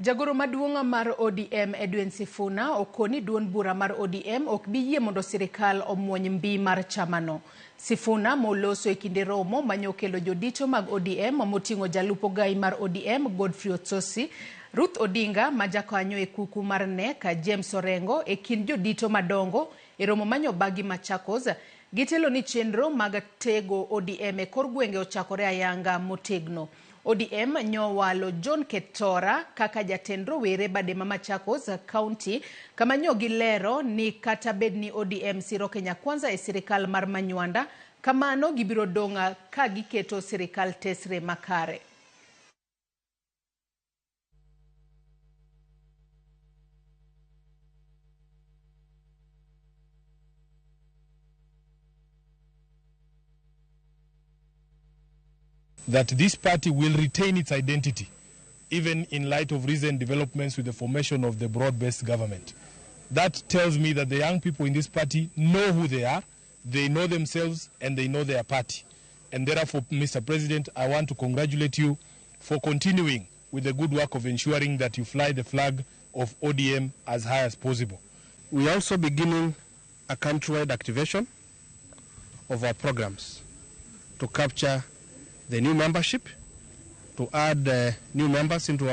Jagoro maduong' mar ODM Edwin Sifuna okoni duond bura mar ODM ok bi yie mondo sirikal omuony mbi mar chamano. Sifuna moloso e kinde romo manyokelo jodito mag ODM moting'o jalup ogai mar ODM Godfrey Osotsi, Ruth Odinga ma jakanyo e kuku mar NEC, James Orengo e kind jodito madongo e romo manyobagi Machakos. Gitelo ni chenro mag tego ODM e kor gwenge ochakore ayanga motegno. ODM nyowalo John Ketora kaka jatend rowere bade ma Machakos County kama nyo gilero ni kata bed ni ODM siro Kenya Kwanza e sirikal mar Manywanda, kamano gibiro dong' ka giketo sirikal tesre makare. That this party will retain its identity, even in light of recent developments with the formation of the broad-based government. That tells me that the young people in this party know who they are, they know themselves, and they know their party. And therefore, Mr. President, I want to congratulate you for continuing with the good work of ensuring that you fly the flag of ODM as high as possible. We are also beginning a countrywide activation of our programs to capture the new membership, to add new members into our